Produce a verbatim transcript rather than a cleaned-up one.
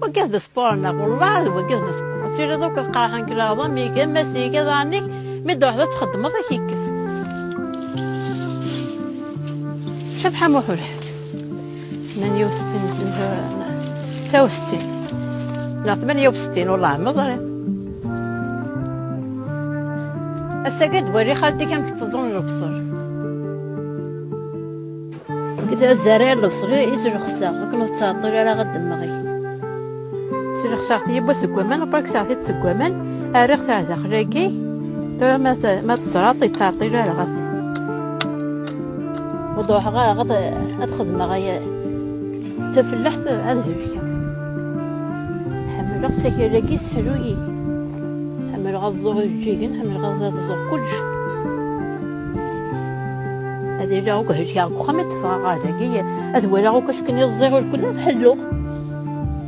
Wagi d sport-nneɣ, wellah d wagi d sport. Ad tiliḍ akk qerḥen-k leɛḍam, iga ma s iga daɣen-ik, mi d-truḥeḍ ad txeddmeḍ ad k-ikkes. Cabḥa Muḥ Ulḥed. Tmanya u settin, tmanya u settin. Neɣ tmanya u settin, wellah ma ẓriɣ. Ass-agi ad d-wali xalti-k amek tteẓẓun lebṣel. Deg tazzara n lebṣel i s-lexseɣ, akken ur tettɛeṭṭil ara ad d-temmeɣ. Slexseɣ-t yiwwas deg waman, après kkseɣ-t-id seg waman, rriɣ-t ar daxel-agi, tura ma t-, ma teẓraḍ, yettɛeṭṭil ara ɣer. Ur d-ruḥeɣ ara ad, ad xedmeɣ aya, tafellaḥt ad helkeɣ. Ḥemmleɣ-tt akal-agi, seḥlu-yi. Ḥemmleɣ ad ẓẓuɣ ijeǧǧigen, ḥemmleɣ ad, ad ẓẓuɣ kullec. Ad iliɣ akk helkeɣ deg uxxam, ad d-ffɣeɣ ɣer dagi, ad waliɣ akk acu akken i ẓẓiɣ, ur kul ad ḥelluɣ.